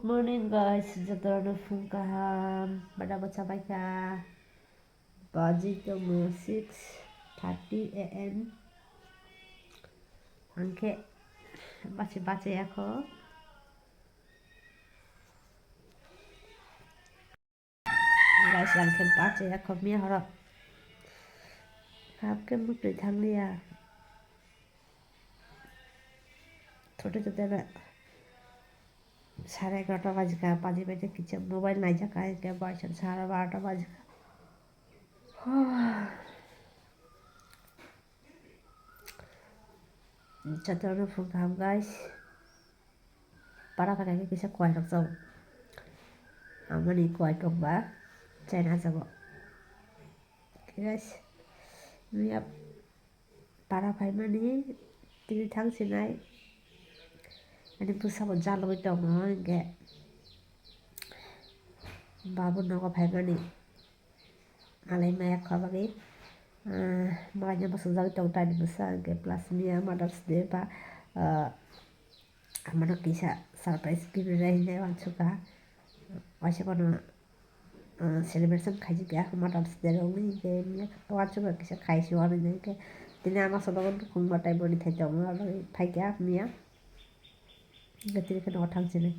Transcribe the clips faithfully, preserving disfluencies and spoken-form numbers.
Morning guys, jotono phung kaham, bada bacha baikha. Baji tongo six thirty A M. Angkhe bachi bachi yakho. Guys, angkhe bachi yakho miya horo. Hapkhe mutwi thangliya. Thote thote na sare egarota bajikha, baji baji kisa mobile naijakha, hingkhe baisa sare barota bajikha. Jotono phung kaham guys. Para phaikha khe kisa kwai rok chao. Amani kwai tokba chaina chabo. Guys, miya para phaimani tini thang sinai. Ani bwsabo jalogwi tongo hingkhe babu nogo phaimani. Malai maya kha bagwi, ah, malaino bwsajagwi tongo taini bwsa hwnkhe plus miya Mother's Day ba, ah, amano kisa surprise gift rwna hinwi uansukha. Waisa bono, ah, celebration khaijak ya Mother's Day rokni, hwnkhe miya uansukha kisa khaisi uanwi hwnkhe tini ama sobo nukhung mwtai boni thai tongo, aboni phaikha miya. Hwnkhe tini kheno thang sini.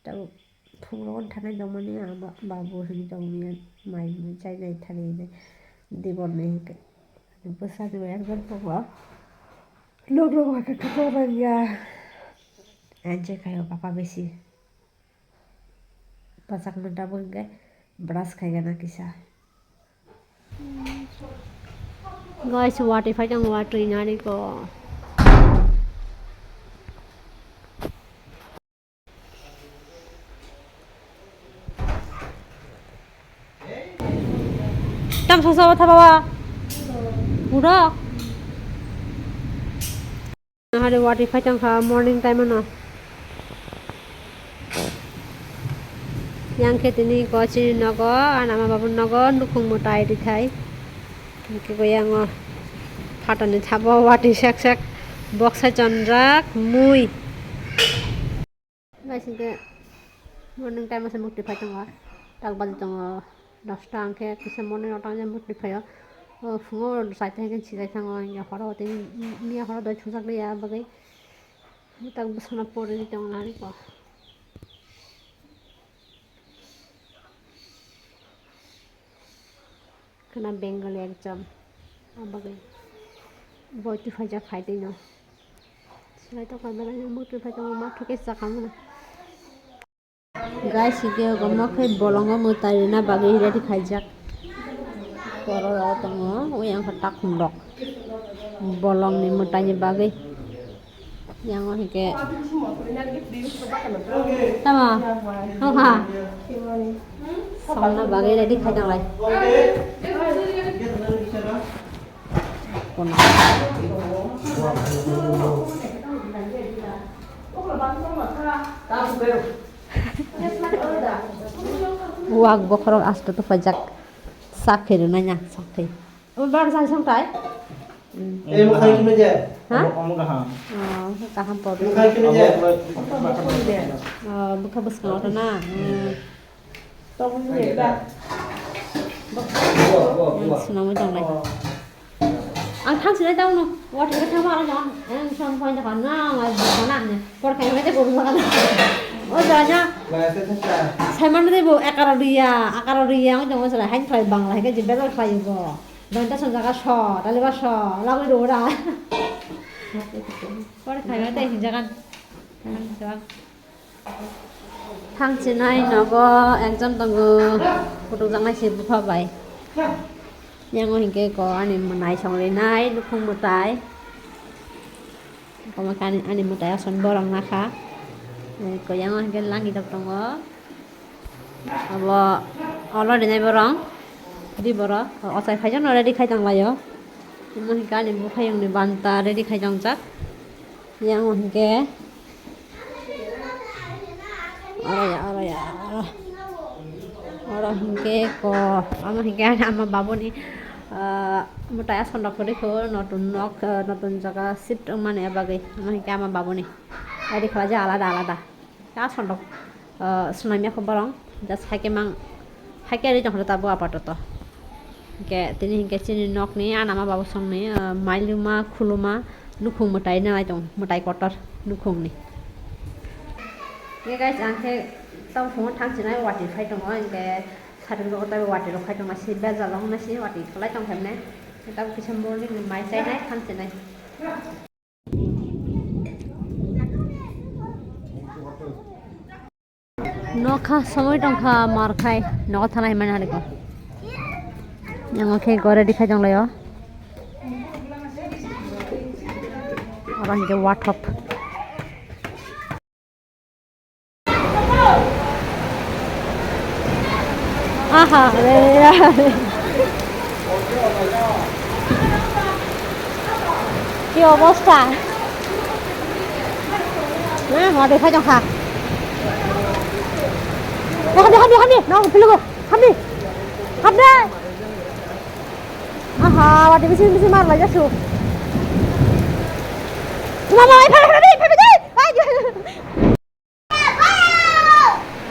Tabuk phungrok thanai tongmani ang ba-, babu hinwi tongmani mai mui chainai thani hinwi dibor ni hinwi bwsani bai ang tongo. Nok rok bai khe kwchang rang ya. Enjoy khaio papa besi. Bwsakno tabuk hinkhe brush khaigana kisa. Guys, watwi phai tongo, watwi nani ko. Tam sasa o thabawa. Pura. Hari watwi phai tongkha morning time ano. Yang khe tini ko chini nogo, anama babu nogo, nukhung mwtai rithai. Hingke ko yango phatani thabo watwi sek sek boksai chonjak mui. Guys, hingke morning time o se mukti phai tongo, tak badi tongo dosta, hingke kisa morning o tang mukti phaio, o phungo saita hingke sijai thango, hingke horo tei miya horo doi thungjak liya bagwi tak bwsana pori tongna hariko. Khna Bengali exam. Abagwi boi twi phaijak phai twi no. Silai tokma belai no boi twi phai tongo, ma thok khe chakha mano. Guys, hingke omo khe bolongo mwtai rwna bagwi ready khaijak. Borok rok tongo, oyang khe takhum rok. Bolongni mwtaini bagwi. Yang o hingke. Tamo? Hokha. Songna bagwi ready khai tonglai. Kono. Wak bokhorok asto tufajak. Sakhe rwnai na, sakhe. Omo bar sai song tai? Eh, mo khai kino je? Ha? Omo kaham. Oh, kaham po. Mo khai kino je? Oh, bwkha bwskango to na. Hmm. Tong ni da. Bo, bo, bo. Swnamwi tongnai. Ang thang sinai tamo no. Water ke thang ma no. Ang thang phone ta na, ma bo na ne. Por khai me te bo ma na. O ja ja. Ba se ta. Sai man de bo ekaro riya, akaro riya, ang jong sa hai khai bang lai ke je bebel khai bo. Banta song jaga so, tali ba so, lagwi do ra. Pore khai ba te hin jagan. Thang chinai nogo exam tongo, kutuk jaknai se bupha bai. Yango hinkhe ko ani mwnai songrinai nukhung mwtai. Komo kani ani mwtai ason borok nakha. Ko yango hinkhe langi dok tongo. Abo olo rinai borong, di borok, ochai phaijakno ready khai tonglaio. Omo hinkhe ani buphayungni banta ready khai tongjak. Yang hinkhe oro ya, oro ya, oro. Oro hinkhe ko, amo hinkhe ani ama babuni, ah, mwtai asonrok kwrwi kho, notun nok, ah, notun jaga shift wngmani bagwi. Omo hinkhe ama babuni ready khlaijak alada alada. Asonrok. Ah, swnamya kho borong, just haikhe mang, haikhe ri tongkha tabuk apatoto. Hinkhe tini hinkhe chini nokni anama babu songni, ah, mailuma khuluma nukhung mwtai nai tong, mwtai kotor nukhungni. Hinkhe guys, ang khe tamo phungo thang sinai watwi phai tongo, hinkhe satung rogo taibo watwi rok phai tongma si bejal wng nai si watwi khlai tong khe mne. Tabuk kisa morning ni mai chai nai thang sinai. Nokha somoi tongkha mar khai nogo thana himani hariko. Yango khe gore dikhai tonglaio. Oro hinkhe wathop. Aha, re, re, re. Ki obosta? Na, hadi phai tongkha. Hadi, hadi, hadi. No, pilugo. Hadi. Hadi. Aha, wati bisi bisi mar lai jasu. Mama, ai phai phai phai phai. Ai.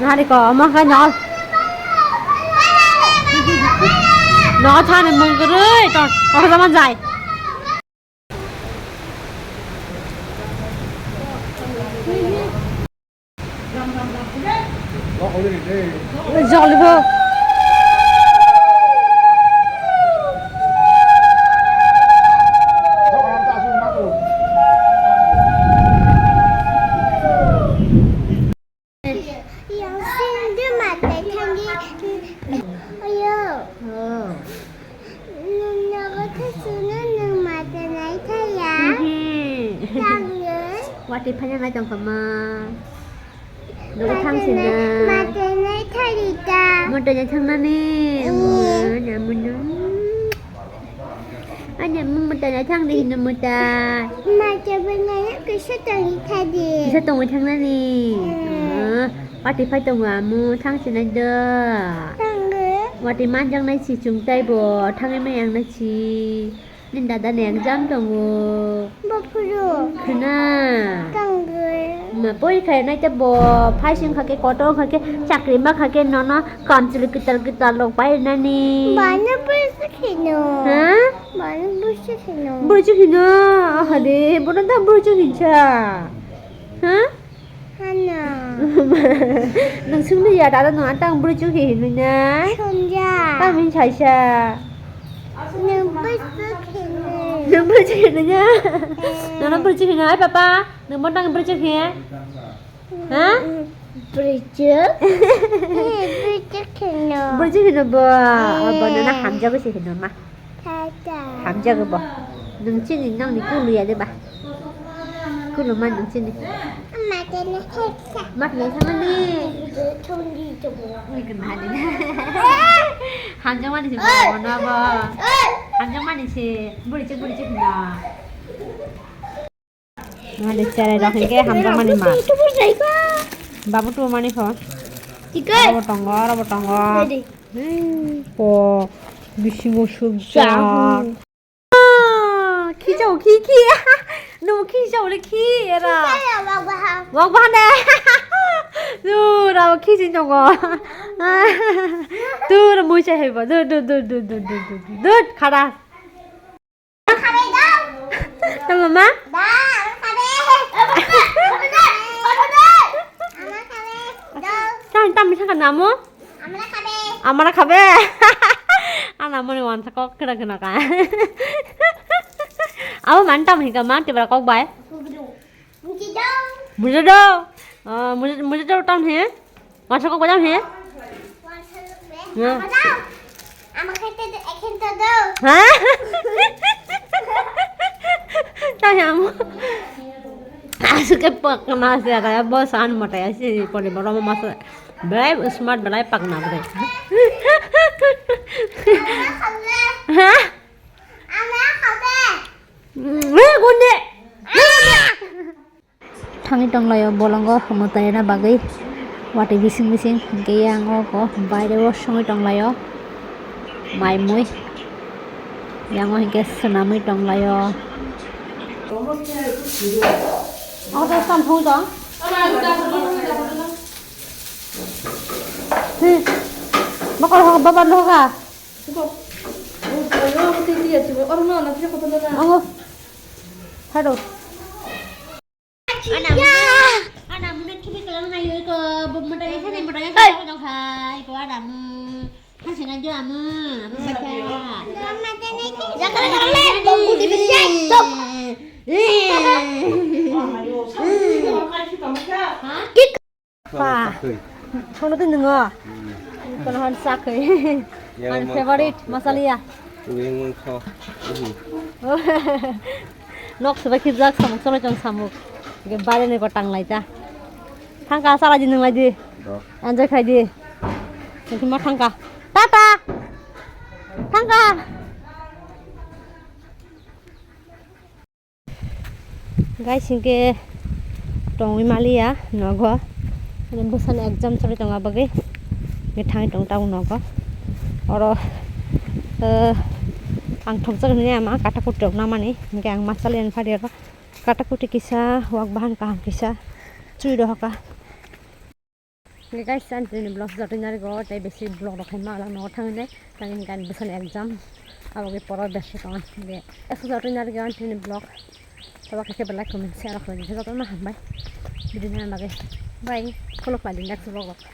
Nari ko ma ka no. No thani mung gurui to. Ko zaman jai. Jolbo. Yang sing de matai thangi. Ayo. Nung nogo thasuna nung matanai thaya. Mhm. Tangwi. Wati phanya nai tong kama. Nogo thang sina. Matanai thari ta. Matanai thang nani. Iya. Anya munu. Anya mung matanai thang di hino muta. Mata benai kisa tangi thadi. Kisa tongwi thang nani. Iya. Ah. Watwi phai tongo amu, thang sinai do. Thango. Watwi manjaknai si chwng tei bo, thangwi manjaknai si. Nini dada ni exam tongo. Bo phuru. Khna. Thango. Ma pori khainai te bo, phai sing kha khe, kotor kha khe, chakri ma kha khe, nono kamchwlwi kwtal kwtal rok pai nani. Bana pori se khino. Ha? Bana pori se khino. Pori se khino. Aha de, bono da pori se khinsa. Ha? Hano. Nung sungli ya, dada nung antang bwrwi chukhi hinwi na? Sungya. Tang min saisa. Nung bwrwi chukhi hinwi. Nung bwrwi chukhi hinwi na? Eh. Nono bwrwi chukhi hinwi, ai papa, nung bo tang bwrwi chukhi? Ha? Bwrwi chuk? Eh, bwrwi chukhi no. Bwrwi chukhi no bo. Eh. Abo nono hamjago se hino ma. Tata. Hamjago bo. Nung chini nangni kuluya de ba. Kuluma nung chini. Ama tene heksa. Mat nai sama ni. Chungdi chobo. Ui, kena hadi. Hamjakmani si bo no bo. Hamjakmani si buri chik buri chik no. Mali cherai rok hinkhe hamjakmani ma. Babu tu mani pho. Oro bo tongo, oro bo tongo. Ready. Hmm, po bisingo sukjak. Ah, khi chau, khi, khi. No khi chau le khi era. Wak bahan. Wak bahan de. Tu ra khi sin tongo. Tu ra mui chai hebo. Du, du, du. Du khara. Tamo ma? Tam, tam, saka namo? Amara khabe. Amara khabe? Ana moni wansa kok kena kena ka. Abo man tam hika ma tibra kok bai? Mujido. Mujido. Ah, mujido, mujido tam he? Wansa kok bai tam he? Wansa kok bai. Ya. Ama dao. Ama khete de, ekhente do. Ha? Tanya mo. Asu ke pakna se aga bo san mata ya si pore boro masa. Belai smart belai pakna belai. Ama khabe. Ha? Ama khabe. Eh, gunde. Thangwi tonglaio bolongo mwtaina bagwi, watwi bising bising, hinkhe yang o ko baire o songwi tonglaio mai mui, yang o hinkhe swnamwi tonglaio. Obo sam thung tong. Hey, bakal hoka, baba no hoka. Suko. Oh, ayo, aku titi ya, suko. Orang no, nanti aku tanda na. Ango. Hado. Ana muna, ana muna kibi kalang na yo ko, bu mata ya sana mata ya sana dong hai ko ana mu. Kan sana jo amu, amu baca. Ya kalau kalau le, tunggu di bisa, tok. Ha? Kik. Pa. Sakwi. Sono tin ngo. Hmm. Kono hon sakwi. Yang An mangkho. Favorite masala ya. Yang mangkho. Mhm. Nok sebai khibjak samuk, cholo chong samuk. Ge bare ni ko tang lai ta. Thangka sala di nang lai di. Do. Enjoy khai di. Nang ma thangka. Tata. Thangka. Guys, hinkhe tongwi maliya nogo. Ani bwsani exam choli tongo bagwi. Hinkhe thangwi tong tabuk nogo. Oro, eh, ang thokjak hinwi ama katakuti rok namani. Hinkhe ang ma chaliya phari oro. Katakuti kisa, wak bahan kaham kisa. Chui rohoka. Hingke guys, ang tini vlog jatwi narigo, tei besi vlog rok khai ma lang nogo thangwi nai, tangwi hingke ani bwsani exam, abo khe poro besi tongo, hingke eso jatwi narigo ang tini vlog, tobo khe kebo like, comment, share rok khlai di, jotono hambai, video nai bagwi, bye, khuluk laidi next vlog rok.